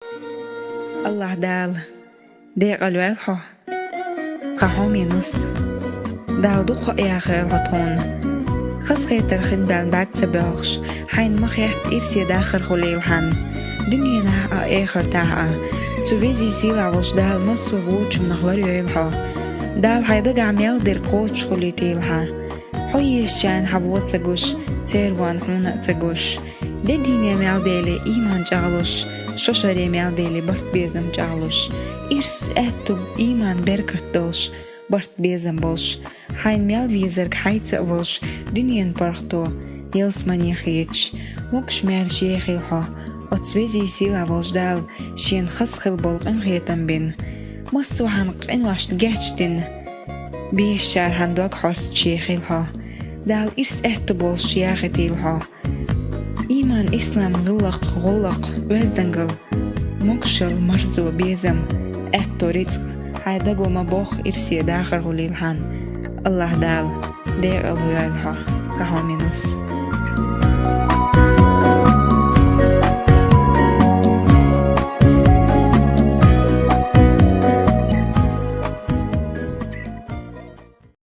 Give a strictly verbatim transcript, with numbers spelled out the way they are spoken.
Аллахь Дала, декъала йойла хьо, тха хьоме нус. Дала дукха яхийла хьо тхуна. Хазахетар хин баьлла бӀаьрг ца боьлхуш, хьайна ма хетта ирсе дахар хуьлийла хьан. Дуьненахь а, эхартахь а. Цу везий сийлахь волчу Дала массо а вочунах лар йойла хьо. Дала хьайн дагахь мел дерг кхочуш хуьлуьйтийла хьан. Хьо ешачарна хьан вон ца гуш, церан вон хьуна а ца гуш. Де дийне мел дели, ийман чӀагӀлуш, шо шаре мел дели, барт безам чӀагӀлуш. Ирс, аьтту, ийман, беркат долуш, барт безам болуш. Хьайна мел везарг хьайца а волуш, дуьненан паргӀато, ялсамане хеташ, могуш-маьрша ехийла хьо. Оцу везий сийлахь волчу Дала шена хазахила болу къинхетам бина. Массо а хьан къиношна гечдина. Бешачара хьан дог хьостуш ехийла хьо. Дала ирс, аьтту болуш яхийтийла хьо. Ийман, ислам, гӀиллакх, гӀуллакх, оьздангалла, могушалла, марзо, безам, аьтто, рицкъ, хьайн даго ма-бохху ирсе дахар хуьлийла хьан. Аллахь Дала, декъала йойла хьо, тха хьоме нус.